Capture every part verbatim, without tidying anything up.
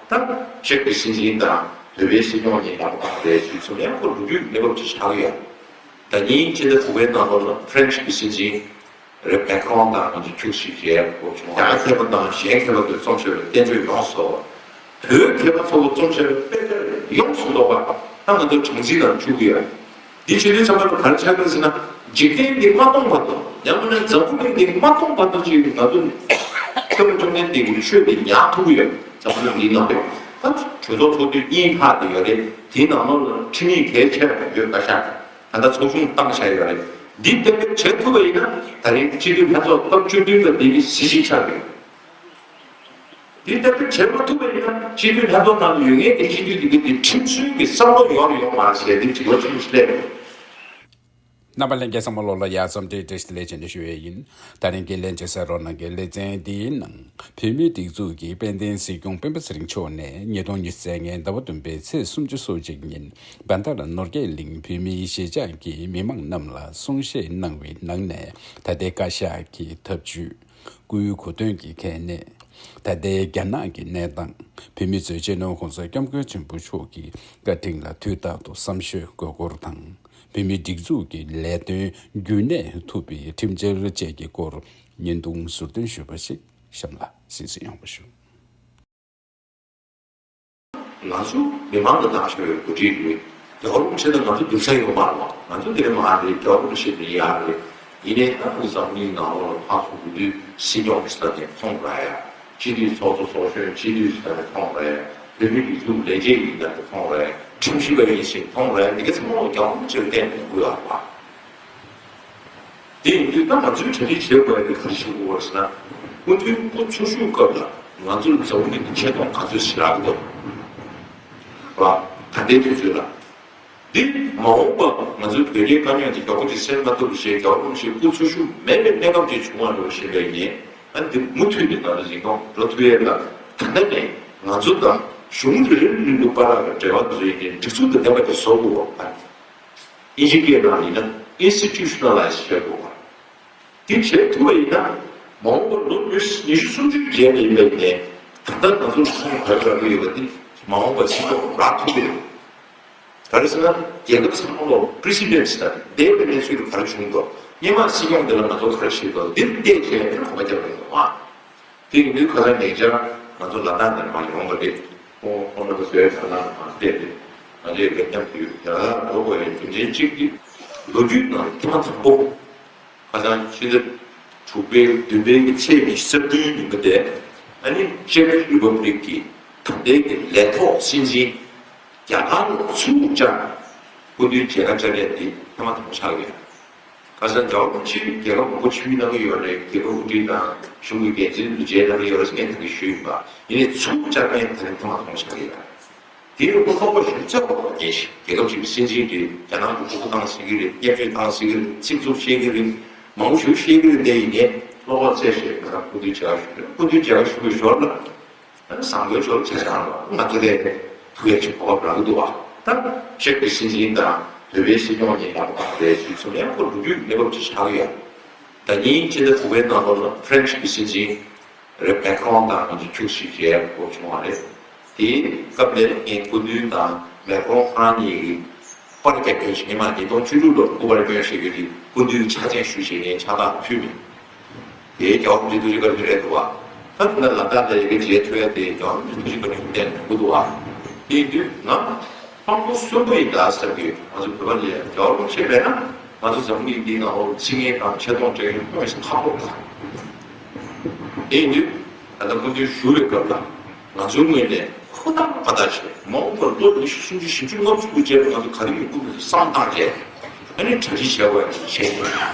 ད་ཅེཀ་གི་སྲིད་འཛིན་དང་བོད་པའི་སྲིད་སྐྱོང་གཉིས་ལག་པ་བར་རེད་ཞུས་སོང་། ཡང་ཁོ་ལོ་རྒྱུས་ཀྱི་གནས་བབ་ཅིག་ཆགས་ཀྱི་ཡོད། ད་ཉིན་ཕྱི་ཟླ་དྲུག་པའི་ནང་ལོགས་ལ་ཧྥ་རན་སི་གི་སྲིད་འཛིན་རེད། མེ་ཁྲོང་དང་ང་ཚོ་ཁྱུག་ཞིག་བྱས་པ་བྱུང་། རྒྱ་གར་མཁས་པ་དང་གཞན་མཁས་པ་ཚོས་རྩོམ་བྱས་པའི་བསྟན་བཅོས་ཡོངས་སུ་རྫོགས་པ། བོད་མཁས་པ་ཚོ་རྩོམ་བྱས་པའི་དཔེ་ཆ་ཡོངས་སུ་རྫོགས་པ་ད་ང་ཚོ་གྲངས་འཛིན་ནང་བཅུག་གི་ཡོད། འདི་བྱེད་དུས་ཚང་མ་ལ་ག་རེ་ཆགས་ཀྱི་ཟེར་ན། འཇིག་རྟེན་འདི་མ་སྟོངས་བར་དུ། ཡང་མིན་ན་འཛམ་བུ་གླིང་འདི་མ་སྟོངས་བར་དུ་ཅིག་ང་ཚོ་ནི་སྐྱབས་མགོན་བཅོམ་ལྡན་འདས་ཀྱི་ཆོས་འདི་ཉར་ཐུབ་ཀྱི་ཡོད། འཛམ་བུ་གླིང་འདིའི་ནང་དུ་ད་གྲོས་ཚོགས་ཚོགས་དུས་གཉིས་ལྷག་དེ་ཡོད་རེད། དེའི་ནང་ལོགས་ལ་ཁྲིམས་ཡིག་གལ་ཆེ་བ་ཡོད་པ་ཤག་ད་ལྟ་ཚོགས་ཆུང་བཏང་བཞག་ཡོད་རེད། འདི་གཏན་འབེབས་བྱེད་ཐུབ་པ་ཡིན་ན། ད་རིང་སྤྱི་འཐུས་ལྷན་ཚོགས་སྐབས་བཅུ་བདུན་པ་འདི་གི་གཟི་བརྗིད་ཆགས་ཡོད། དེ་ལྟ་བུ་བྱེད་མ་ཐུབ་པ་ཡིན་ན། སྤྱི་འཐུས་ལྷན་ཚོགས་ནང་ལ་ཡོད་མཁན་གྱི་སྤྱི་འཐུས་དེ་ག་དེ་ཁྲིམས་སྲོལ་གྱི་བསམ་བློ་ཡོད་རེད་ཡོད་མ་རེད་ཟེར་དེ་དྲི་བ་ཆེན་པོ་ཞིག་སླེབས་ཡོད། རྣམ་པ་ལྷན་རྒྱས་ཚང་མ་ལོགས་ལ་ཡ་འཚམས་འདྲི་བཀྲ་ཤིས་བདེ་ལེགས་བྱས་ནས་ཞུ་ཡས་ཡིན། ད་རིང་གི་ལན་ཅེ་གསན་རོགས་གནང་གི། ལེ་ཚན་འདིའི་ནང་བོད་མིའི་སྒྲིག་འཛུགས་ཀྱི་དཔལ་ལྡན་སྲིད་སྐྱོང་སྤེན་པ་ཚེ་རིང་མཆོག་ནས་ཉིས་སྟོང་ཉི་ཤུ་རྩ་ལྔའི་ཟླ་བ་བདུན་པའི་ཚེས་སུམ་ཅུ་སོ་གཅིག་ཉིན་བན་དྷ་ར་ནོར་རྒྱས་གླིང་བོད་མིའི་གཞིས་ཆགས་ཀྱི་མི་མང་རྣམས་ལ་གསུང་བཤད་གནང་བའི་ནང་ནས། ད་ལྟའི་བཀའ་ཤག་གི་ཐབས་ཇུས། སྐུའི་གོ་སྟོན་གྱི་གལ་གནད། ད་ལྟའི་རྒྱ་ནག་གི་གནས་སྟངས། བོད་མི་ཚོས་སྤྱི་ནོར་༸གོང་ས་༸སྐྱབས་མགོན་ཆེན་པོ་མཆོག་གི་བཀའ་དྲིན་ལ་དུས་རྟག་ཏུ་བསམ་ཤེས་དགོས་སྐོར་དང་། བོད་མིའི་སྒྲིག་འཛུགས་ཀྱི་ལས་དོན་རྒྱུན་གནས་ཐུབ་པའི་ཁྲིམས་འཆར་བཅས་ཀྱི་སྐོར་བརྙན་ཐུང་ཟུར་འདོན་ཞུས་པ་ཞིག་གཤམ་ལ་གསན་གཟིགས་ཡོང་བ་ཞུ། ང་ཚོ་མི་མང་ལ་བདག་ཤོར་བའི་འགོ་ཁྲིད་རེད། རྒྱལ་བ་རིན་པོ་ཆེ་དང་ང་ཚོ་འདུག་ས་ཡོད་མ་རེད་བ། ང་ཚོ་འདི་རེད་མ་རེད། རྒྱལ་བ་རིན་པོ་ཆེ་འདི་ཡག་རེད། ཡིན་ནའི་ད་ཁོང་འཛམ་གླིང་ནང་ལོགས་ལ་ཕར་ཚུར་འགྲོ་དུས་སྲིད་སྐྱོང་ཞིག་ལ་ནས་མཐོང་ར་ཡ། སྤྱི་འཐུས་ཚོགས་གཙོ་ཚོགས་གཞོན་སྤྱི་འཐུས་ཞིག་ལ་ནས་མཐོང་ར་ཡ། བོད་མི་སྒྲིག་འཛུགས་ལས་བྱེད་ཡིན་ད་ནས་མཐོང་ར་ཡ། ཁྲིམས་ཞིབ་པ་ཡིན་ཞིག་མཐོང་ར་ཡ། འདི་ག་ཚང་མ་རྒྱལ་བ་རིན་པོ་ཆེ་ལ་བརྟེན་ནས་ཡོང་གི་ཡོད་རེད་བ། དེ་ཡིན་དུས་ད་ང་ཚོའི་གྲ་སྒྲིག་བྱེད་དགོས་ཡ་དེ་ག་རེ་བྱེད་དགོས་པ་ཟེར་ན། སྐུ་མདུན་སྐུ་འཚོ་བཞུགས་སྐབས་ལ་ང་ཚོ་ལ་འཛམ་བུ་གླིང་གི་ཆེ་མཐོང་ག་ཚོད་ཞིག་རག་གི་འདུག་བ། ད་ལྟའི་དུས་ཚོད་ལ། འདི་མ་འོངས་པ་ང་ཚོའི་བོད་རྒྱའི་དཀའ་རྙོག་དེ་མགྱོགས་པོ་ཅིག་སེལ་མ་ཐུབ་པ་ཞིག་རྒྱལ་བ་རིན་པོ་ཆེ་སྐུ་འཚོ་བཞུགས་མེད་པའི་གནས་སྐབས་ཅིག་བྱུང་བ་འགྲོ་བཞིན་པ་ཡིན། ཨ་ནི་འདི་མུ་མཐུད་ནས་ང་ཚོ་འཛིན་སྐྱོང་འགྲོ་ཐུབ་ཡས་ལ་ད་ལྟ་ནས་ང་ཚོ་དང་གཞུང་རེ་རེ་རེ་རེ་བར་ལ་འབྲེལ་བ་བཟོ་ཡས་ཀྱི་སྒྲིག་འཛུགས་དང་ལྡན་པ་ཅིག་བཟོ་དགོས་པ། དབྱིན་ཇི་སྐད་ནང་ཡིན་ན་institutionalize་བྱེད་དགོས་པ། དེ་བྱེད་ཐུབ་པ་ཡིན་ན། མ་འོངས་པར་ལོ་ཉི་ཤུ་ཉི་ཤུ་སུམ་ཅུའི་རྗེས་ལ་ཡིན་པ་ཡིན་ནའི། ད་ལྟ་ང་ཚོར་ཁོང་ག་རེ་རག་གི་ཡོད་པ་དེ་མ་འོངས་པར་སྲིད་སྐྱོང་རག་ཐུབ་ཀྱི་རེད། ག་རེ་ཟེར་ན། རྒྱལ་ཁབ་ཚང་མ་ལ་precedence་དང་འདས་པའི་གནས་ཚུལ་ག་རེ་བྱུང་འདུག་སྔོན་མ་སྲིད་སྐྱོང་དེ་ལ་ང་ཚོ་ག་རེ་བྱས་འདུག་འདིར་བལྟས་བྱས་ནས་གོམ་པ་རྒྱག་པ་ཡིན་འདུག་ཨ། དེ་ཡིན་དུས་ཁ་སང་ཉེ་ཆར་ང་ཚོ་ལ་དྭགས་ནས་མར་ཡོང་བ་རེད། ཁོང་ཁོང་རྣམ་པ་ཚོའི་དྲ་ལམ་མར་བལྟས་ཏེ་ང་ཚོས་ལེགས་བསྟན་དུས་ཡ་ལ་འགྲོ་དགོས་ཡའི་རྒྱུ་མཚན་གཅིག་དེ་ལོ་རྒྱུས་ནང་ཐེངས་མ་དང་པོ་ཁ་སང་ཕྱི་ཟླ་དྲུག་པའི་བདུན་པའི་ཚེས་ཉི་ཤུ་རྩ་བདུན་ཉིན་མོ་དེ་ཨ་ནི་Czech Republic་གི་ད་ལྟའི་གི་ལས་ཐོག་སྲིད་འཛིན་རྒྱ་གར་ལ་ཚུར་བཅར་སྐུ་མདུན་མཇལ་ཁ་བཅར་ཡ་དེ་ཐེངས་མ་དང་པོ་ཆགས་ཡོད། ཁ་སང་རྒྱལ་བ་རིན་པོ་ཆེ་རྒྱལ་ཁབ་མང་པོ་ཕྱིར་གནང་གི་ཡོད་རེད། རྒྱལ་ཁབ་དབུ་ཁྲིད་དང་གཞུང་གི་འགན་འཛིན་དུ་མཇལ་གནང་གི་ཡོད་རེད་ཟེར་ངས་ད་གིན་ཞུས་ཡིན་པ། ཡིན་ནའི་ཚུར་བཅར་མཁན་ད་རིང་ཐེངས་མ་དང་པོ་ཆགས་ཀྱི་ཡོད། དེའི་སྐོར་ལྷག་པར་ཞུ་ཚབ་པ་ཉེ་ཞིག་རྒྱལ་ཁབ་ཅིག་གི་སྲིད་འཛིན་དེ་རྒྱ་ནག་གི་ཕྲུ་གུ་བཏང་སྲིད་ཀྱི་རེད། བརྙས་བཅོས་བཏང་སྲིད་ཀྱི་རེད། ཚིག་རྩུབ་བཤད་ཀྱི་རེད། མང་པོ་ཞིག་བཤད་ཀྱི་རེད། དེ་ཡིན་ནའི་བློ་ཁོག་བཙལ་བྱས་ང་རང་སྐུ་མདུན་མཇལ་ཁ་ཞུ་རེད། སྐུ་མདུན་མཇལ་ཁ་ཞུ་བའི་ཞོར་ལ། ཨ་ནི་བཟང་པོའི་ཞོར་ཆ་ཚང་ལ་ང་ཚོ་ལས་ཐུགས་ཡ་ཆེ་གོ་སྐབས་རག་གི་འདུག་བ། ད་ཅེཀ་གི་སྲིད་འཛིན་དང་བོད་པའི་སྲིད་སྐྱོང་གཉིས་ཡག་པོ་རེད་ཞུས་སོང་། ཡང་ཁོ་ལོ་རྒྱུས་ཀྱི་གནས་བབ་ཅིག་ཆགས་ཀྱི་ཡོད། ད་ཉིན་ཕྱི་ཟླ་དྲུག་པའི་ནང་ལོགས་ལ་ཧྥ་རན་སི་གི་སྲིད་འཛིན་རེད། མེ་ཁྲོང་དང་ང་ཚོ་ཁྱུག་ཞིག་བྱས་པ་བྱུང་བ་རེད། དེའི་སྐབས་ལ་ངས་སྐུ་མདུན་དང་མེ་ཁྲོང་ཁོ་རང་གཉིས་ཀྱི་པར་རྒྱག་མཁན་ཞིག་ངས་མ་ཉིས་སྟོང་བཅུ་དྲུག་ལོར་སྐུ་པར་སྐྱོན་བྱེད་རྒྱུ་དེ་སྐུ་མདུན་ཕྱག་མཆན་ཞུ་བྱེད་མཁན་ཕྱག་རྟགས་ཕུལ་མེད། དེའི་རྒྱལ་བ་རིན་པོ་ཆེའི་ཐུགས་རྗེ་བཀའ་དྲིན་རེད་འདུག་བ། ད་ཐུགས་ན་ལ་དྭགས་ལ་ཡི་གེ་བརྗེད་ཐུབ་ཡ་དེ་རྒྱལ་བ་རིན་པོ་ཆེའི་ཐུགས་རྗེ་བཀའ་དྲིན་བརྟེན་ཡོང་གི་འདུག་བ། དེ་ཡིན་དུས་ང་དཔང་པོ་གསོན་པོ་ཡིན་ད་ཟེར་གི་ཡོད། ང་ཚོ་བོད་པ་ལ་རྒྱལ་བ་རིན་པོ་ཆེ་མེད་ན་ང་ཚོ་འཛམ་གླིང་འདིའི་ནང་ལོགས་ཚིག་ངན་དང་ཆེ་མཐོང་སྤྲད་མཁན་དཔེ་མི་སྲིད་ཁག་པོ་རེད། དེ་ཡིན་དུས་ད་ལྟ་སྐུ་མདུན་བཞུགས་པའི་སྐབས་ལ། ང་ཚོའི་ངོས་ནས་ཧུར་ཐག་པ་ཐག་བྱས། མ་འོངས་པར་ལོ་ཉི་ཤུ་སུམ་ཅུ་བཞི་བཅུ་ལྔ་བཅུ་རྗེས་ལ་ང་ཚོ་ག་རེ་ཡོང་གི་མིན་བསམ་བཏང་བྱས། ཨ་ནི་གྲ་སྒྲིག་བྱས་པ་བྱས།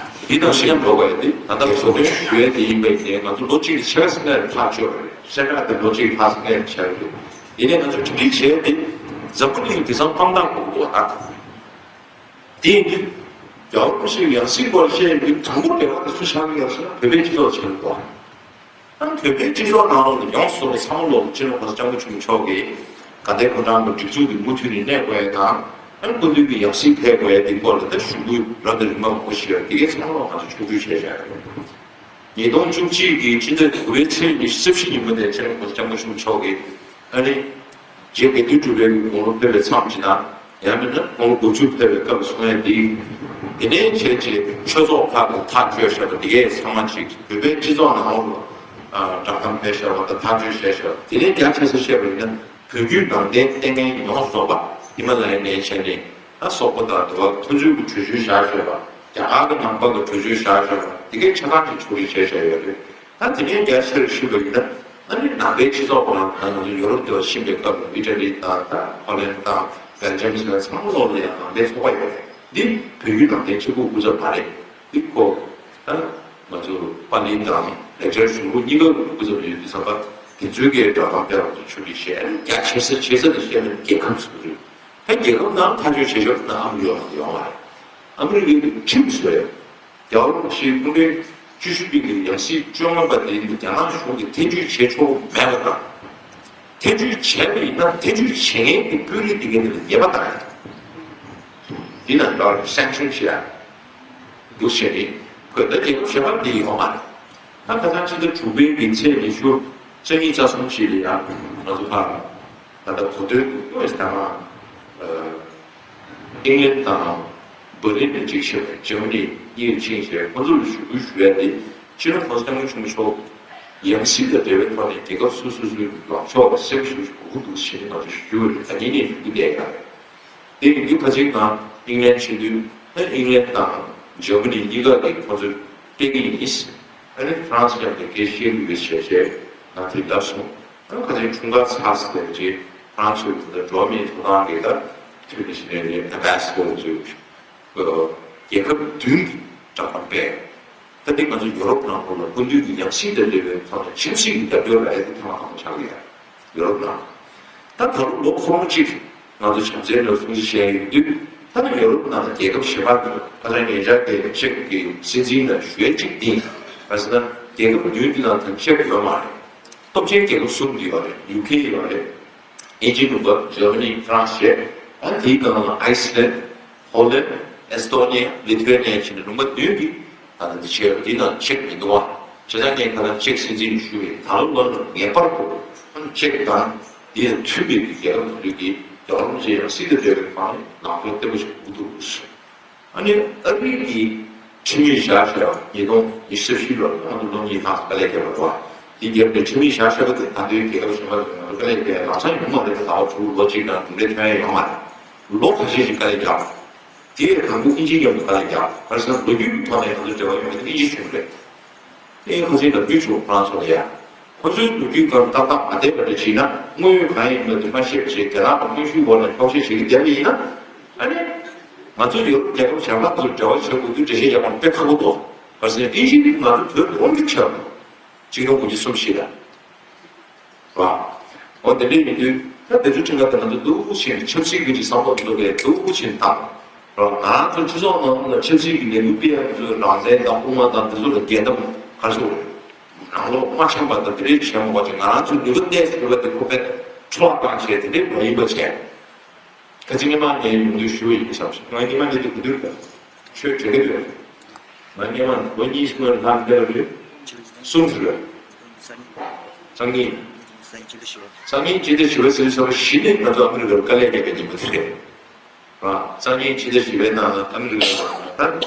འདི་དང་གཞི་ནས་འགྲོ་དགོས་ཡ་འདི་ད་ལྟ་བཟོ་སྐྲུན་ཞུ་ཡ་དེ་ཡིན་པ་ཡིན་ནའི་ང་ཚོ་ལོ་གཅིག་ལ་ཆེ་བ་ཟིན་ན་ཐག་ཆོད་རེད། སེ་ཁ་དེ་ལོ་གཅིག་ལྷག་ཟིན་ན་ཆེ་བ་རེད། ཡིན་ནའི་ང་ཚོ་གྲ་སྒྲིག་བྱས་ཏེ་འཛམ་བུ་གླིང་དེང་སང་དཔང་རྟགས་དགོས་འདུག་བ་ད། དེ་ཡིན་དུས། རྒྱལ་བ་རིན་པོ་ཆེའི་ཡང་སྲིད་སྐོར་བཤད་ཡོང་དུས་དང་པོ་འབྲེལ་བ་དེ་སུ་ཆགས་ཀྱི་ཡོད་ཟེར་ན་བོད་པའི་སྤྱི་ཚོགས་ཆགས་ཀྱི་འདུག་བ། ཨ་ནི་བོད་པའི་སྤྱི་ཚོགས་ནང་ལོགས་ལ་ཡོངས་སུ་རྫོགས་པ་ཚང་མ་ལོག་སྤྱི་ནོར་གོང་ས་སྐྱབས་མགོན་ཆེན་པོ་མཆོག་གིས་དགའ་ལྡན་ཕོ་བྲང་གི་སྒྲིག་འཛུགས་དེ་མུ་མཐུད་ནས་གནས་དགོས་ཡ་དང་། ཨ་ནི་སྐུ་མདུན་གྱི་ཡང་སྲིད་ཕེབས་དགོས་ཡ་དེ་སྐོར་ལ་ད་ཞུ་སྐུལ་རབ་དང་རིམ་པ་མང་པོ་ཞིག་ཡོད། དེ་གའི་ཚང་མ་ལོག་ང་ཚོ་ཕྱོགས་བསྡུས་བྱས་བཞག་ཡོད། ཉིས་སྟོང་བཅུ་གཅིག་གི་ཕྱི་ཟླ་དགུ་པའི་ཚེས་ཉི་ཤུ་རྩ་བཞི་ཉིན་མོ་དེ་སྤྱི་ནོར་གོང་ས་སྐྱབས་མགོན་ཆེན་པོ་མཆོག་གིས་ཨ་ནི་ རྗེ་དགེ་ལྡན་གྲུབ་པའི་དགུང་ལོ་ཕེབས་པའི་མཚམས་ཅིག་དང་། ཡང་མིན་ན་དགུང་ལོ་དགུ་བཅུ་ཕེབས་པའི་སྐབས་གསུང་ཡས་འདི། དེ་ནས་བྱས་རྗེས་ཆོས་ཚོགས་ཁག་གི་ཐག་གཅོད་བྱས་པ་འདི་གས་ཚང་མ་ཅིག་བོད་པའི་སྤྱི་ཚོགས་ནང་ལོགས་ལ་བསྒྲགས་གཏམ་སྤེལ་བྱས་པ་དང་ཐག་གཅོད་བྱས་བྱས་པ། དེ་ནས་རྒྱ་ཆེ་ས་བཤད་པ་ཡིན་ན། བོད་བརྒྱུད་ནང་བསྟན་ལྟས་ངན་ཡོངས་སུ་རྫོགས་པ་ཧི་མ་ལ་ཡའི་ནས་བྱས་ནས། ད་སོག་པོ་དང་དུ་བ་ཁོ་ཚོའི་གི་གྲོས་ཆོད་བཞག་བཞག་པ། རྒྱ་གར་གི་ནང་པ་གི་གྲོས་ཆོད་བཞག་བཞག་པ་འདི་གའི་ཆ་ཚང་གི་ཕྱོགས་རིས་བྱས་བཞག་ཡོད་རེད། ད་དེ་ནས་རྒྱ་ཆེར་ཕྱིན་པ་ཡིན་ན། ཨ་ནི་ནང་པའི་སྤྱི་ཚོགས་ཁོ་རང་ད་ང་ཚོ་ཡོ་རོབ་དུ་ཕྱིན་པའི་སྐབས་ལ་ཨི་ཊ་ལི་དང་ད་ཧོ་ལན་དང་བྷེལ་ཇམ་ཟེར་ཚང་མ་ལོག་ལ་ཡང་ནང་པའི་ཚོགས་པ་ཡོད་རེད། འདི་བོད་བརྒྱུད་ནང་བསྟན་གཅིག་པུ་སྐུ་ཚབ་མ་རེད། འདི་ཁོ་ད་ང་ཚོ་པཱ་ལི་དང་ལེགས་སྦྱར་གཞུང་ལུགས་གཉིས་ཀ་སྐུ་ཚབ་ཡོད་དུས་ཙམ་པ། དེ་ཚོའི་གི་བསྒྲགས་གཏམ་སྤེལ་བ་ཚོ་ཆོས་ཀྱི་ཞལ་རྒྱ་ཆེ་ས་ཆེ་ས་དེ་བཤད་ན་རྒྱལ་ཁབ་སུ་རེད། ད་རྒྱལ་ཁབ་ནང་ཐག་གཅོད་བྱེད་ཆོག་ན་ཨ་མི་རི་ཀ་ཡོང་བ་རེད། ཨ་མི་རི་ཀའི་ཁྲིམས་བཟོས་ཡོད། རྒྱལ་བ་རིན་པོ་ཆེའི་སྐུ་ཕྲེང་བཅུ་བཞི་པའི་གི་ཡང་སྲིད་བཅོ་ལྔ་པ་དེ་རྒྱ་ནག་གཞུང་གིས་ཐེ་བྱུས་བྱེད་ཆོག་མེད་པ་དང་། ཐེ་བྱུས་བྱས་པ་ཡིན་ན་ཐེ་བྱུས་བྱེད་མཁན་གྱི་དཔོན་རིགས་དེ་གའི་དེ་ལ་ཉེས་པ་བཏང་ཡ། འདི་ན་འགྲོ་སེང་ཤོན་བྱེད་ཡ། འདུག་བྱས་ནས་ཁོས་ད་རྒྱལ་ཁབ་གཞན་པ་འདི་ཡོང་མ་རེད། ད་ཁ་སང་ཕྱི་ཟླ་དྲུག་པའི་གི་ཚེས་ཉི་ཤུ་རྩ་གཉིས་རྩ་གསུམ་ཞིག་ལ་ཡང་ང་ཚོ་ཕར་ད་ལྟ་གོ་ཐོས་འདུག་ཡོད་ཟེར་ན། ཨིང་ལན་དང་བྷར་ལིན་ནས་གཅིག་བྱས་པ་འཇར་མ་ནི་གཉིས་ཕྱིན་བྱས་ཁོ་ཚོ་ལ་ཞུ་སྐུལ་ཞུ་ཡ་དེ་སྤྱི་ནོར་༸གོང་ས་༸སྐྱབས་མགོན་ཆེན་པོ་མཆོག་ཡང་སྲིད་དང་འབྲེལ་བའི་ཐོག་ནས་རྒྱལ་ཁབ་སོ་སོ་སོའི་ལངས་ཕྱོགས་ལ་གསལ་པོ་ཞེ་པོ་ཞིག་དགོས་ཀྱི་འདུག་ཞེས་ནས་ང་ཚོ་ཞུ་རྒྱུ་རེད། ད་ངེད་གཉིས་ཞུ་རྒྱུ་བསྡད་ཡོད། དེ་ཡིན་དུས་ཁ་ཅིག་ང་ཨིང་ལན་ཕྱིན་དུས་ཨ་ཨིང་ལན་དང་འཇར་མ་ནི་གཉིས་ཀ་གིས་ཁོ་ཚོས་སྤྲད་ཀྱི་ཡིན། ཨ་ནི་ཧྥ་རན་སི་མཉམ་དུ་སྐད་ཆ་བཤད་ཀྱི་ཡོད་ཟེར་བྱས་ང་དེ་ལབ་སོང་། ཨ་ཁ་ཅིག་འཁྲུངས་སྐར་ཚར་ཟེར་བྱས་ཧྥ་རན་སི་ཚོས་ད་འགྲོ་བ་མིའི་ཐོབ་ཐང་གི་ད་ཐོན་མི་ཞིག་ནས་ཨེམ་བྷེ་སི་ཌར་ཚོས་རྒྱལ་ཁབ་བདུན་གྱི་བསྒྲགས་གཏམ་སྤེལ། ད་འདི་ང་ཚོ་ཡོ་རོབ་ནང་ཁུལ་ལ་སྐུ་མདུན་གྱི་ཡང་སྲིད་དང་འབྲེལ་བའི་ཐོག་ནས་ཆབ་སྲིད་ཀྱི་རྒྱབ་སྐྱོར་རག་ཡས་དེ་ཐེངས་མ་དང་པོ་ཆགས་ཀྱི་ཡོད། ཡོ་རོབ་ནང་། ད་ད་ལོ་ལོ་འཁོར་མོ་གཅིག་ང་ཚོ་བྱམས་བརྩེའི་ལོ་སྲུང་བརྩི་བྱས་ཡོད་དུས། ད་ནི་ཡོ་རོབ་ནང་ལ་རྒྱལ་ཁབ་གཞན་པ་ཚོ་ཁ་སང་ཉེ་ཆར་གྱི་ཅེཀ་གི་སྲིད་འཛིན་ལ་ཞུ་ཡས་གཅིག་འདི། ག་ཟེར་ན་རྒྱལ་ཁབ་བདུན་འདི་ནང་ད་ཅེཀ་ཡོད་མ་རེད། སྟོབས་ཆེན་རྒྱལ་ཁབ་གསུམ་འདི་ཡོད་རེད། ཡུ་ཁེ་ཡོད་རེད། དབྱིན་ཇི་ལུང་པ། འཇར་མ་ནི། ཧྥ་རན་སི་བྱས། ཨ་དེའི་ནང་ལ་ཨའི་སི་ལན། ཧོ་ལན། ཨེ་སི་ཐོ་ནི་ཡ། ལི་ཐུ་ཝེ་ནི་ཡ་བྱས་ནས་ལུང་པ་བདུན་གྱིས་ད་ལྟ་འདི་བྱས་ཡོད། འདི་ནང་ཅེཀ་མི་འདུག་བ། བྱས་ཙང་ངས་ཁ་སང་ཅེཀ་སྲིད་འཛིན་ལ་ཞུས་པས་ད་ལོ་ལོ་ལ་ངེས་པར་དུ་ཨ་ནི་ཅེཀ་དང་འདི་དང་མཐུན་པའི་རྒྱལ་ཁབ་དེ་ཚོ་གིས་རྒྱལ་བ་རིན་པོ་ཆེ་ཡང་སྲིད་དང་འབྲེལ་བའི་ཐོག་ནས་ལངས་ཕྱོགས་བརྟན་པོ་ཞིག་འདུག་འདུག་ཟེར། ཨ་ནི་ཨ་རི་གི་ཁྲིམས་ཡིག་བཞག་བཞག་ཉིས་སྟོང་ཉི་ཤུ་རྩ་བཞི་ལོར་ང་ཚོ་ལོ་གཉིས་ལྷག་དཀའ་ལས་བརྒྱབ་པ་འདུག་དེ་རྒྱབ་ནས་ཁྲིམས་ཡིག་བཞག་བཞག་པ་དེ་ད་དུང་རྒྱལ་ཁབ་གཞན་པ་ལ་ང་ཚོ་དཀའ་ལས་བརྒྱབ་ཡ་ལམ་སང་ཡོང་མ་རེད། ཟླ་བ་དྲུག་ལོ་གཅིག་དང་གྲུབ་འབྲས་ཐོན་ཡ་ཡོད་མ་རེད། ལོ་ཁ་ཤས་ཤིག་དཀའ་ལས་བརྒྱབ། དེ་ཡང་དང་པོ་ཨིན་ཇིའི་མཉམ་དུ་དཀའ་ལས་བརྒྱབ། ག་རེ་ཟེར་ན་ལོ་རྒྱུས་ཀྱི་ཐོག་ནས་ང་ཚོ་འབྲེལ་བ་ཡོད་མེད་དེ་ཨིན་ཇི་གཞུང་རེད། དེ་ཁོ་ཚོའི་ལོ་རྒྱུས་ཚོ་ཁོ་རང་ཚོ་ལ་ཡ། ཁོ་ཚོའི་ལོ་རྒྱུས་སྒང་ཏག་ཏག་མ་བསྡད་པ་འདྲ་བྱས་ན་དངོས་ཡོད་གང་ཡིན་མིན་དེ་མ་ཤེས་པ་བྱས། རྒྱ་ནག་གི་དངོས་ཤུགས་འོག་ནས་འཁྱོག་བཤད་བྱེད་ཀྱི་བསྡད་པ་ཡིན་ན། ཨ་ནི། ང་ཚོ་ཡོ་རོབ་རྒྱལ་ཁབ་གཞན་པ་དང་འབྲེལ་བ་བྱེད་དགོས་དུས་འགྲེལ་བཤད་རྒྱག་པ་དཔེ་ཁག་པོ་འདུག་ག་རེ་ཟེར་ན་ཨིན་ཇི་ནི་ང་ཚོ་བོད་དོན་གྱི་ཆེད་དུ། གཅིག་སྟོང་དགུ་བརྒྱ་སུམ་ཅུ་ལ། ར། འོ་དེ་འདྲ་ཡིན་དུས་ད་དེ་ཚོ་ཁྲིམས་འགལ་དེ་ང་ཚོ་སྡུག་པོ་ཕྱིན། ཆབ་སྲིད་ཀྱི་བསམ་བློ་འདུག་གས་སྡུག་པོ་ཕྱིན་དང་། ར། ང་རང་ཚོ་སྤྱི་ཚོགས་ནང་ལ་ཆབ་སྲིད་ཀྱི་ལས་འགུལ་སྤེལ་ཡག་ཚོའི་རང་བཙན་དང་དབུ་མ་དང་དེ་ཚོ་ལ་འགལ་གཏམ་ག་རེ་ཟེར་དགོས་རེད། རང་བློ་མ་འཆམ་པ་དང་དེ་འདྲའི་བྱས་མ་དགོས་ཅིག་ང་རང་ཚོའི་ནུས་པ་གནས་ཟེར་བ་དེ་ཁོ་པས་འཕྲོ་བརླག་བཏང་བྱས་དེ་འདྲའི་མ་ཡིན་པ་བྱས། ཁ་ཅིག་སྔོན་མ་ངས་ཡོང་དུས་ཞུ་བ་ཡིན་བསམ་ཞིང་། ང་སྔོན་མ་ངས་དེ་ག་དུས་ཆོས་དྲན་གྱི་ཡོད། ང་སྔོན་མ་ལོ་གཉིས་སྔོན་ལྷག་འདས་པ་རེད། གསུམ་ཞུ་རེད། སང་ཉིན། སང་ཉིན་སྤྱི་ཟླ་བཞི་པ་ཟེར་བསམ་བཞི་ནས་ང་ཚོ་ཨ་མི་རི་ཀར་དཀའ་ལས་བརྒྱབ་པའི་ཉིན་མོ་དེ་རེད། ར། སང་ཉིན་སྤྱི་ཟླ་བཞི་པའི་ནང་ལ་ཨ་མི་རི་ཀའི་ནང་ལ་ད་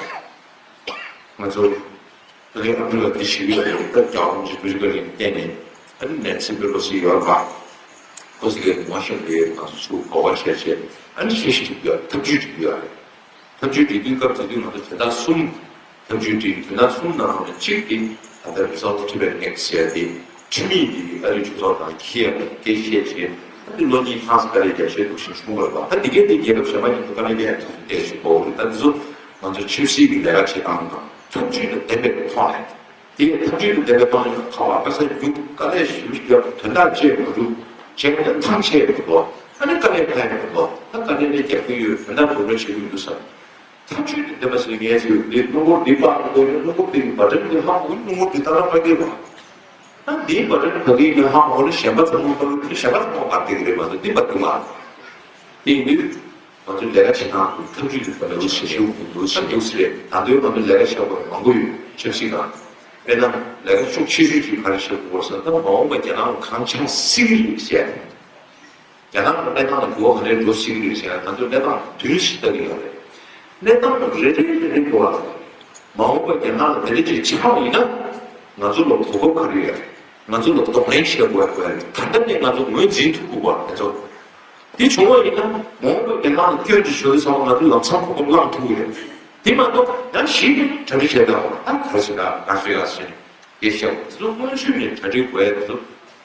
ང་ཚོ། ད་ལན་ཨ་མི་རི་ཀ་འདི་ཞིག་ཡོད་རེད། ད་རྒྱལ་བ་རིན་པོ་ཆེ་ཐུགས་རྗེ་བཀའ་དྲིན་བརྟེན་ནས་ཨ་ནི་ནན་སི་པེ་ལོ་སི་ཡོད་རེད་པ། ཁོ་ཚོ་གིས་ཝ་ཤིང་ཊོན་ལ་ང་ཚོ་ཚུར་གོ་བ་བྱས་བྱས་ཨ་ནི་ཞུ་ཞུ་གི་ཡོད། ཐབས་ཇུས་སྒྲིག་གི་ཡོད་རེད། ཐབས་ཇུས་སྒྲིག་དུས་སྐབས་དེ་དུས་ང་ཚོ་དོན་དག་གསུམ་ཐབས་ཇུས་སྒྲིག་དོན་དག་གསུམ་ནང་ནས་གཅིག་དེ་ད་ལྟ་རི་སོལ་ཊི་ཊི་རི་ཊི་མེན་ཊི་ཟེར་ཡ་དེ། ཁྲིམས་ཡིག་འདི་ཨ་རིའི་གྲོས་ཚོགས་ནང་འཁྱེར་ཡག་གི་སྐད་ཆ་བཤད་བྱས། ཨ་ནི་ལོ་གཉིས་ལྷག་ཙམ་དཀའ་ལས་རྒྱག་བྱས་འདུག་ཤིང་ཆུང་བར་བ། ད་འདི་གའི་འདི་རྒྱལ་ཁབ་གཞན་པ་མཉམ་དུ་དཀའ་ལས་རྒྱག་ཡག་ཐུག་བསྡད་ཞིག་གོ་རེད། ད་འདི་ཚོ་ང་ཚོ་ཆབ་སྲིད་ཀྱི་ལས་ཀ་བྱེད་སྟངས་དང་ཐབས་ཇུས་དང་ལྡན་པའི་ཐོག་ནས། དེ་ཡང་ཐབས་ཇུས་དང་ལྡན་པའི་ཐོག་ནས་ཁ་བ་ཁ་ས་རྒྱུག་དཀའ་ལས་ཞེ་པོ་ཞིག་རྒྱབ། དོན་དག་བཅས་མ་འགྲུབ་བྱས་ན་ཐང་ཆད་མི་འདུག་ཨ་ནི་དཀའ་ལས་ཁག་ཡོད་མི་འདུག་ད་དཀའ་ལས་ནི་རྒྱག་གི་ཡོད། དོན་དག་འགྲུབ་རེ་བྱེད་ཀྱི་མི་འདུག་ཟེར། ཐབས་ཇུས་དེ་ལྡན་པ་ཞིག་ངས་ཞུ། འདི་སྣུམ་འཁོར་འདི་སྤར་དགོས་ན་སྣུམ་འཁོར་དེ་གི་བ་ཊན་དེ་ལྷག་དགོས། སྣུམ་འཁོར་དེ་ཏག་ཏག་སྤར་གི་རེད་པ། ད་འདིའི་བ་ཊན་ག་གི་ཡིན་ན་ལྷག་དགོས་ན་གཞན་པ་ཚང་མ་སྤར་གི། གཞན་པ་ཚང་མ་སྤར་བསྡད་ཀྱི་རེད་མ་གཏོགས་འདི་སྤར་གི་མ་རེད། དེ་ཡིན་དུས་ང་ཚོ་ལས་ཀ་བྱེད་སྟངས་ཐབས་ཇུས་དེ་ལྡན་པ་ཞིག་ཞུ་དགོས་འདུག་ཟེར་འདུག་ཟེར་རེད། ད་དུང་ང་ཚོ་ལས་ཀ་བྱེད་དགོས་མང་པོ་ཡོད། ཆབ་སྲིད་སྒང་། དཔེར་ན་ལས་ཀ་ཤུགས་ཆེ་ཤོས་ཅིག་ག་རེ་བྱེད་དགོས་ཟེར་ན། ད་མ་འོངས་པ་རྒྱ་ནག་ལ་གང་ཆགས་སྲིད་ཀྱི་རེད་བཤད། རྒྱ་ནག་གི་གནས་སྟངས་ལ་འགྱུར་བ་ག་འདྲ་འགྲོ་སྲིད་ཀྱི་རེད་ཟེར་ན། ང་ཚོ་གནས་སྟངས་དུས་ལ་ལྟ་གི་ཡོད་རེད། གནས་སྟངས་རེ་རེ་རེ་རེ་འགྱུར་བ་དང་། མ་འོངས་པ་རྒྱ་ནག་ལ་དེ་འདྲ་ཅིག་ཆགས་པ་ཡིན་ན། ང་ཚོ་ལ་གོ་སྐབས་ག་རེ་ཡོད་རེད། ང་ཚོ་ལ་གདོང་ལེན་བྱེད་དགོས་དགོས་རེད། ད་ལྟ་ནས་ང་ཚོ་ངོས་འཛིན་ཐུབ་དགོས་པ་དེ་ཚོ། དེ་བྱུང་བ་ཡིན་ན། མ་འོངས་པ་རྒྱ་ནག་ལ་སྐྱོན་ཅིག་བྱུང་དུས་ཙམ་པ་ང་ཚོ་ལམ་སང་གོ་སྐབས་བླངས་ཐུབ་ཀྱི་རེད། དེ་མ་གཏོགས་ཡང་གཞི་ནས་གྲ་སྒྲིག་བྱས་ད་ད་ག་རེ་བྱེད་ད་ག་རེ་བྱེད་ཡ་ཟེར་ནས། དེ་བཤད་པ་དེ་ཚོ་སྔོན་ཚུད་ནས་གྲ་སྒྲིག་དགོས་ཡ་དེ་ཚོ་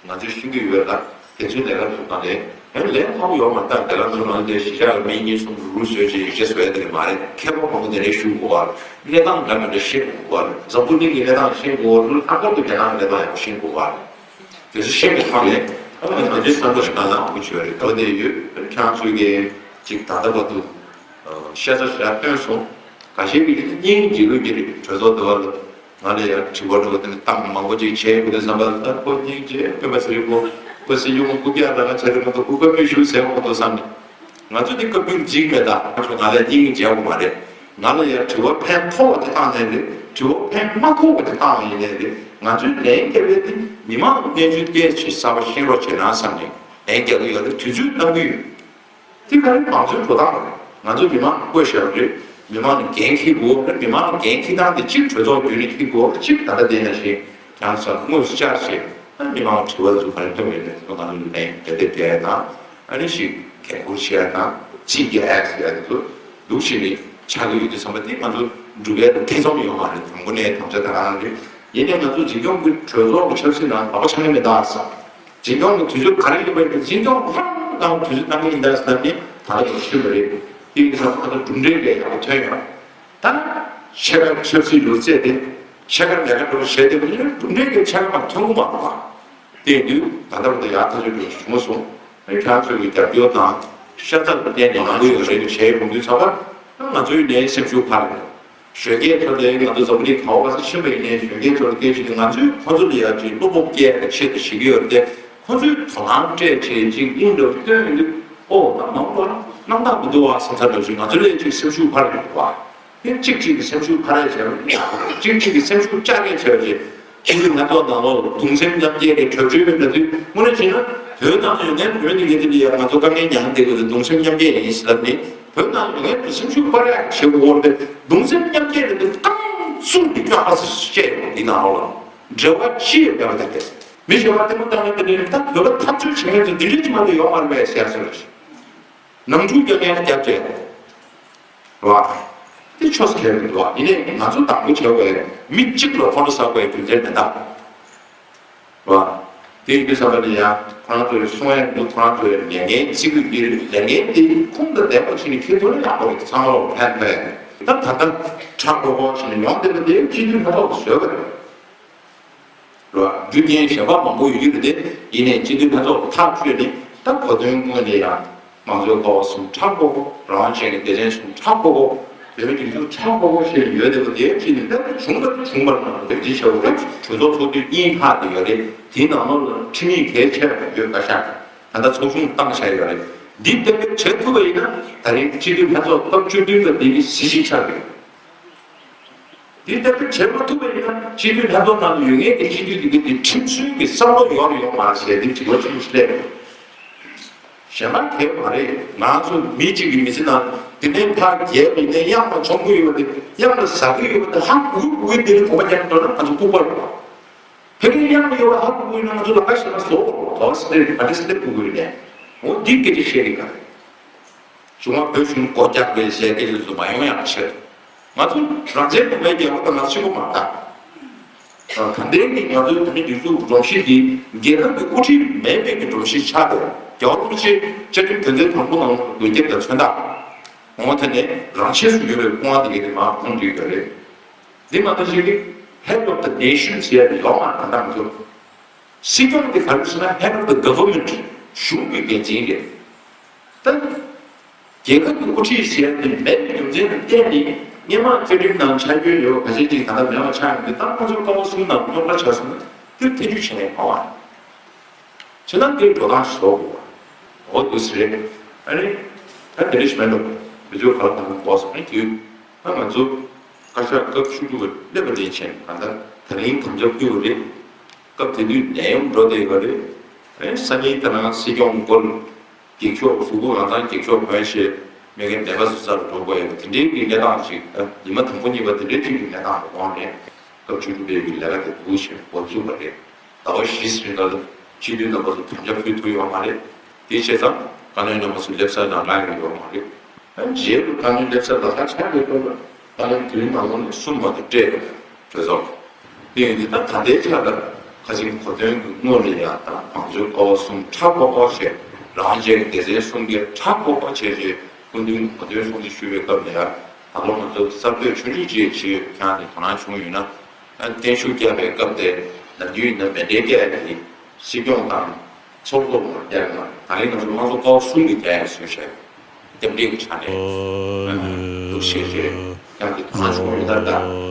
ང་ཚོས་ཤེས་ཀྱི་ཡོད་ལ། དེ་ཚོའི་ལས་ཀ་ཚོ་གང་ལས་ཡང་ལས་ཐོག་ཡོད་མ་རེད། ད་ལས་ཀ་ཚོ་ནང་དེ་གཞིས་ཆགས་མི་གཉིས་གསུམ་རུ་རུ་བཟོས་བྱས་ཡིག་ཆ་བཟོ་ཡ་དེ་མ་རེད། མཁས་པ་མང་པོ་དེ་འདྲ་ཞུ་དགོས་པ་རེད། གནས་སྟངས་འདྲ་མི་འདྲ་ཤེས་དགོས་པ་རེད། འཛམ་བུ་གླིང་གི་གནས་སྟངས་ཤེས་དགོས་པ་རེད། ལྷག་པར་དུ་རྒྱ་ནག་གི་གནས་སྟངས་ཡག་པོ་ཤེས་དགོས་པ་རེད། དེ་ཚོ་ཤེས་པའི་ཐོག་ནས་ཨ་ནི་དེ་འདྲའི་བསམ་བློ་ཞིག་གནང་ན་ཡག་པོ་ཞིག་རེད། ད་དེ་ཡོད་ཁྱེད་རང་ཚོས་ཀྱི་ཅིག་ད་ལྟ་བར་དུ་ཤ་ཚ་ཞེ་དྲག་བཏོན་སོང་། འགའ་ཤས་ཀྱིས་སྙིང་རྗེ་ལོས་ཀྱི་རེད། གྲོས་ཚོགས་འདི་བར་དུ་ང་ལ་ཡང་དྲི་བ་འདྲ་བོ་དེ་ནི་གཏམ་མང་པོ་ཅིག་བྱས་ཡོད་དུས་ཙམ་པ་ལ། ད་ཁོ་སྙིང་རྗེ་སྤེན་པ་ཚེ་རིང་ཁོ་ཁོ་སྲིད་སྐྱོང་རྐུབ་བཀྱག་ལ་ང་བྱས་ཏེ་མ་གཏོགས་ཁོ་བཀའ་མོལ་ཞུ་ཟེར་འོང་དུ་བསམ་ནས། ང་ཚོ་འདི་བཀའ་བཀྱོན་འཇིགས་མེད་ད། ང་ཚོ་ང་ལ་སྙིང་རྗེ་བོ་མ་རེད། ང་ལ་ཡང་དྲི་བ་ཕན་ཐོགས་པ་དེ་བཏང་ནས་རེད། དྲི་བ་ཕན་མ་ཐོགས་པ་དེ་བཏང་ཡིན་ནས་རེད། ང་ཚོའི་ལན་རྒྱག་པའི་དེ་མི་མང་གི་གནས་ཚུལ་སྐད་ཆ་གསར་པ་ཤེས་རོགས་བྱེད་ན་བསམ་ནས་ལན་རྒྱག་གི་ཡོད་རེད། དུས་ཚོད་གནང་གི་ཡོད། དེ་ག་རེ་མང་གཙོའི་འགྲོ་སྟངས་རེད། ང་ཚོ་མི་མང་ལ་བསྐོས་བཞག་པ་རེད། མི་མང་ལ་འགན་འཁྱེར་དགོས་རེད། མི་མང་ལ་འགན་འཁྱེར་སྟངས་དེ་གཅིག་གྲོས་ཚོགས་བརྒྱུད་ནས་འཁྱེར་དགོས་རེད། གཅིག་ད་ལྟ་བསྡད་ན་བཞིན་ཀྱང་ས་དངོས་སུ་བཅར་བྱས་ཨ་མི་མང་ལ་དྲི་བ་ཚོ་ག་རེ་ཐོན་ཡོད་མེད་ཚོ་ང་ཚོ་ལ་ལན་རྒྱག་བསྡད་བསྡད་དང་། ཨ་ནི་ཞིག་འགན་འཁུར་བྱས་དང་ཚིག་རྒྱག་ཨེ་ཟེར་ཡ་དེ་ཚོ་འདུག་བྱས་ནས་ཆགས་ཀྱི་ཡོད་དུས་ཙམ་པ་དེ་ང་ཚོ་འགྲུལ་པའི་ཐེ་ཚོམ་ཡོད་མ་རེད། དང་པོ་ནས་དམ་བཅའ་དང་རང་རེད། ཡིན་ནའི་ང་ཚོ་འཛིན་སྐྱོང་གི་གྲོས་ཚོགས་ཀྱི་ཆབ་སྲིད་ནང་ལག་པ་འཆང་གི་མེད་ད་ཟེར། འཛིན་སྐྱོང་གི་དུས་ཚོད་ག་རེ་ཡོད་པ་ཡིན་ན་འཛིན་སྐྱོང་ཧང་དང་དུས་ཚོད་གཏང་གི་ཡིན་ད་ཟེར་ནས་ད་ལྟ་ཞུས་པ་རེད། དེ་ཡིན་ཙང་ཁོ་ཚོ་གྲུབ་འབྲས་ལས་ཡག་པོ་ཐོན་ཡོད། ད་ཕྱེད་ཀ་ཆབ་སྲིད་ལུགས་རྩལ་དེ་ཕྱེད་ཀ་ལས་ཀ་འགྲོ་བྱས་ཏེ་གྲུབ་འབྲས་ཀྱི་ཕྱེད་ཀ་མ་ཐོན་གི་མ་རེད་པ། དེ་ཡིན་དུས་ད་ལྟ་བར་དུ་ཡག་ཐག་ཆོད་འགྲོ་བྱུང་སོང་། ཁྱེད་རང་ཚོའི་རྒྱབ་སྐྱོར་དང་ཤ་ཚ་ལ་བརྟེན་ནས་ཡོང་གི་ཡོད་རེད་བྱས་ཡོང་དུས་ཚང་མ་ང་ཚོའི་ནས་སེམས་ཤུགས་འཕར་རེད། གཞོན་སྐྱེས་ཚོ་ལས་ང་ཚོ་འཛམ་བུ་གླིང་ག་བ་ག་ས་ཕྱིན་པ་ཡིན་ནའི་གཞོན་སྐྱེས་ཚོ་ལ་སྐད་ཆ་དེ་ང་ཚོས་ཁོ་ཚོ་ལ་ཡར་ཅིག་བློ་སྤོབས་སྐྱེ་ཡག་ཆེད་དུ་བྱེད་ཀྱི་ཡོད་རེད་དེ། ཁོ་ཚོས་དོ་སྣང་སྤྲད་བྱས་ཅིག་དབྱིངས་འདྲ་བོ་སྟོན་ཡོང་དུས་ཨོ་ད་མང་པོ་རྣམ་དག་མི་འདུག་བ་བསམ་ཚར་འདྲ་བོ་ཞིག་ང་ཚོ་ལ་ཅིག་སེམས་ཤུགས་འཕར་ཡོང་འདུག་བ། དེ་གཅིག་གཅིག་གི་སེམས་ཤུགས་འཕར་ཡག་བྱས་པ་རེད། གཅིག་གཅིག་གི་སེམས་ཤུགས་བཅག་ཡག་བྱས་པ་རེད། ཨ་ནི་ང་ཚོ་ནང་ལོགས་ལ་གདུང་སེམས་མཉམ་སྐྱེད་ཀྱི་གྲོས་ཆོད་ཡོད་འདྲ་དུས་དངོས་གནས་བྱས་ན་བོད་ནང་ཡོད་མཁན་བོད་མི་གི་དེ་ལ་ཡང་ང་ཚོ་དཀའ་ངལ་མྱངས་བསྡད་དགོས་དུས་གདུང་སེམས་མཉམ་སྐྱེད་ཡིན་ཟེར་ལབ་ནས་བོད་ནང་ཡོད་མཁན་གྱི་སེམས་ཤུགས་སྤར་ཡག་བྱེད་དགོས་རེད། གདུང་སེམས་མཉམ་སྐྱེད་རེད་དེ་རྐང་བཙུགས་ནས་སྐྱོན་ཁ་སི་བཤད་ཡོང་འདི་ནང་ལོགས་ལ་འབྲེལ་བ་ཅི་ཡོད་མེད་པ་དེ་རེད། མི་གཞན་པ་ལྟད་མོ་བལྟ་མཁན་དེ་འདྲས་ད་བོད་པ་འཐབ་རྩོད་བྱེད་མཁན་ཚོ་འདི་འདྲས་ཅིག་མ་གཏོགས་ཡོད་མ་རེད་པས་ཟེར་ཡག་བཟོ་རེད། ནང་འཁྲུག་རྒྱག་མཁན་རྒྱབ་བྱས། རེད་བ། དེ་ཆོས་ཁེལ་རེད་བ། ཡིན་ནའི་ང་ཚོ་དང་པོ་བྱེད་དགོས་མི་གཅིག་ལ་ཁོ་ན་ཟ་དགོས་རྒྱུ་མཚན་མེད་ད། རེད་བ། དེ་ཡིན་དུས་ཙམ་པ་ལ་ཡང་ཁོ་རང་ཚོའི་གསུང་ཡག་འདུག་ཁོ་རང་ཚོའི་ལས་འགན་བརྩི་གི་ཡོད་རེད། ལས་འགན་དེ་ཁུངས་དང་ལྡན་པ་ཞིག་ནས་འཁྱེར་ཐུབ་ན་ཡག་པོ་རེད། ཚང་མ་ལ་ཕན་ཐོགས་ཡག་རེད། ད་ད་ལྟ་ཁྲ་ཁོ་ཁོ་ཞིག་ནས་ཡོང་བསྡད་པ་དེ་སྤྱི་འཐུས་ལྷན་ཚོགས་ཀྱིས་བཟོས་པ་རེད། རེད་བ། རྒྱུ་རྐྱེན་གཞན་པ་མང་པོ་ཡོད་ཀྱི་རེད་དེ། ཡིན་ནའི་སྤྱི་འཐུས་ལྷན་ཚོགས་ཐག་ཆོད་ནས་ད་གོ་དོན་དངོས་ནས་ཡང་མང་གཙོའི་སྐོར་བ་གསུམ་ཁྲ་ཁོ་ཁོ། རང་དབང་ཅན་གྱི་སྡེ་ཚན་གསུམ་ཁྲ་ཁོ་ཁོ། བོད་མི་སྒྲིག་འཛུགས་ཁྲ་ཁོ་ཁོ་ཞེས་ཡོད་བསྡད་པ་དེ་ཅི་ནས་ད་བྱུང་བ་བྱུང་བར་ནང་དེ་འདྲི་བྱ་བ་རེད། གྲོས་ཚོགས་ཚོགས་དུས་གཉིས་ལྷག་དེ་ཡོད་རེད། དེའི་ནང་ལོགས་ལ་ཁྲིམས་ཡིག་གལ་ཆེ་བ་ཡོད་ཁ་ཤས་ད་ལྟ་ཚོགས་ཆུང་བཏང་བཞག་ཡོད་རེད། འདི་གཏན་འབེབས་བྱེད་ཐུབ་པ་ཡིན་ན་ད་རེས་སྤྱི་འཐུས་ལྷན་ཚོགས་སྐབས་བཅུ་བདུན་པ་འདི་གི་གཟི་བརྗིད་ཆགས་ཀྱི་ཡོད། འདི་ལྟ་བུ་བྱེད་མ་ཐུབ་པ་ཡིན་ན་སྤྱི་འཐུས་ལྷན་ཚོགས་ནང་ལ་ཡོད་མཁན་གྱི་སྤྱི་འཐུས་འདི་ག་དེ་ཁྲིམས་སྲོལ་གྱི་བསམ་བློ་ཡོད་རེད་ཡོད་མ་རེད་ཟེར་དེ་དྲི་བ་ཆེན་པོ་ཞིག་སླེབས་ཡོད། གཞན་པ་གལ་མ་རེད། ང་ཚོ་མི་གཅིག་གི་མི་ཚེ་ནང་དེ་ནས་ཕར་རྒྱལ་བ་ཡིན་ན་གཡང་ལ་མཆོང་གི་ཡོད་པ་དེ་གཡང་ལ་ཟ་གི་ཡོད་པ་དེ་ཧ་གོ་གི་གོ་གི་དེ་ནས་གོམ་པ་རྒྱག་འགྲོ་ན་ང་ཚོ་ལྐུགས་པ་རེད། ཕ་གིར་གཡང་ཡོད་པ་ཧ་གོ་གི་ཡོད་ན་ང་ཚོ་ལ་ཁ་ཤས་ལ་བཟོ་དོགས་སེ་ལེ་ག་དེ་སེ་ལེ་གོ་གི་རེད། འོ་འདི་སྐད་ཆ་བཤད་གི་ག་རེད། བྱུང་བ་བོད་གཞུང་སྒོ་རྒྱག་པའི་ཟས་སྐད་ཆ་ཚོ་མ་ཡོང་ཡག་ཆེད། ང་ཚོ་རང་བཙན་གོང་མའི་རྒྱལ་ཁབ་དང་ང་ཚོ་གཅིག་པ་མ་རེད། ད་ལྟའི་གི་ང་ཚོའི་བོད་མི་སྒྲིག་འཛུགས་སྒྲོམ་གཞི་འདི་རྒྱལ་ཁབ་ཀྱི་དབུ་ཁྲིད་མེད་པའི་གི་སྒྲོམ་གཞི་ཆགས་ཏེ་རྒྱལ་བ་རིན་པོ་ཆེ་བཅའ་ཁྲིམས་དོན་ཚན་དང་པོ་ནང་ལ་མདུན་རྒྱབ་དང་མཚོན་རྟགས། འོ་དེ་ནས་རང་ཆས་སུ་ཡོད་པའི་སྐུ་དབང་དེ་གའི་དེ་མར་ཁོང་འདུས་ཡོད་རེད། འདི་མ་གཏོགས་ཅིག་གི་Head of the Nation ཟེར་ཡ་དེ་ཡོད་མ་རེད། ད་ལྟ་ང་ཚོ་སྲིད་སྐྱོང་དེ་ག་རེ་ཟེར་ན་Head of the Government གཞུང་གི་འགན་འཛིན་རེད། ད་རྒྱལ་ཁབ་ཀྱི་དབུ་ཁྲིད་ཟེར་ཡ་དེ་མེད་པའི་རྒྱུ་མཚན་ལ་བརྟེན་ནས་སྔོན་མ་བཅའ་ཁྲིམས་ནང་ཆ་རྒྱུས་ཡོད་པ་ཁ་ཤས་ཅིག་ད་ལྟ་མེད་པ་ཆགས་ཡོང་དུས་ད་ཁོ་ཚོའི་ཀ་བ་གསུམ་ནང་རྙོག་དྲ་ཆགས་སོང་ན་དེར་ཐེ་ཇུས་བྱས་ནས་གང་བ་རེད། བྱས་ན་དེའི་འགྲོ་སྟངས་ཤིག་བཟོ་དགོས་པ། འོ་འདུག་སེ་རེད། ཨ་ནི། ད་དེ་འདྲ་ཞིག་མེད་འགྲོ། མི་ཚོས་ག་ལ་གང་གོ་སོང་ཨ་ནི་དུས། ད་ང་ཚོ་བཀའ་ཤག་སྐབས་བཅུ་དྲུག་པ་སླེབས་པ་དེ་བྱས་གང་ལྟར་ད་རིང་དམ་བཅའ་ཕུལ་བ་རེད། སྐབས་དེ་དུས་ནད་ཡམས་འགྲོ་བསྡད་ཡོད་རེད། ཨ་ནི་སང་ཉིན་ད་ནང་སྲིད་སྐྱོང་མགོ་ལ་ འགྱིག་ཤོག་གཟུགས་པོ་རང་ཚང་འགྱིག་ཤོག་གོན་བྱས་མེད་མཁན་ནད་པ་ཚོ་རྩ་རུ་འགྲོ་དགོས་ཡོད་པ་དེ་འདྲའི་གི་གནས་སྟངས་ཤིག་ཨ་ཉི་མ་དང་པོ་གཉིས་པ་དེ་འདྲའི་ཅིག་གི་གནས་སྟངས་ལ་འོངས་ནས་སྐབས་བཅུ་དྲུག་པའི་གི་ལས་ཀ་དེ་འདུག་ཞེས་འགོ་བཙུགས་པ་རེད། ཟླ་བ་བཞི་ཟིན་ལ་སྤྱི་འཐུས་རྣམ་པ་ཚོ་དམ་བཅའ་ཕུལ་ཐུབ་ཡོད་མ་རེད། དེ་བྱས་ཙང་བཀའ་བློན་རྣམ་པ་ཚོ་སླེབས་ས་ལ་ལངས་ཡོད་ཡོད་མ་རེད། ཨ་རྗེས་སུ་བཀའ་བློན་སླེབས་ས་ལ་ལྷག་ཆགས་ཡོད་སྐབས་ལ་བཀའ་བློན་དུས་ནང་ལོགས་ནས་གསུམ་མ་གཏོགས་སྤྲད་ཡོད་མ་རེད་གྲོས་ཚོགས་ལ། དེ་ཡིན་དུས་ད་ད་ལྟའི་ཆར་ལ་ཁ་ཆེམས་གོ་དོན་གྱི་དངོས་ལ་ཡ་དང་བང་མཛོད་ཀ་བ་གསུམ་ཁྲ་ཀོ་ཀོ་བྱས་རང་བྱས་ཀྱི་སྡེ་ཚན་གསུམ་གྱི་ཁྲ་ཀོ་ཀོ་བྱས་རྗེས་སྐུ་མདུན་གོ་དོན་གསུང་ཆོས་ཞུ་བའི་སྐབས་ལ་ཡ་ད་ལོ་ང་ཚོ་གསར་གཏོད་ཆུང་ཆུང་ཅིག་བྱས་ཡོད་ཀྱང་དེ་དོ་སྣང་བྱུང་ཡོད་ན། བརྟན་བཞུགས་བསྐྱངས་པའི་སྐབས་དེ་ནམ་རྒྱུན་ཡིན་ན་མཎྜལ་བཀལ་ཡག་གི་སྲིད་སྐྱོང་དང་ཚོགས་གཙོ་བར་བཀལ་ཡག་ད་རིང་ང་ཚོ་དམངས་གཙོ་ཀ་བ་གསུམ་གྱི་བཀལ་ཡག་བཟོས་བྱས་རྟེན་འབྲེལ་གྱི་ཆ་ནས་འདུག་ཞེས་བྱས་ཀྱང་གི་དོ་སྣང་ཆུང་ཡོད་ད་ལྟ།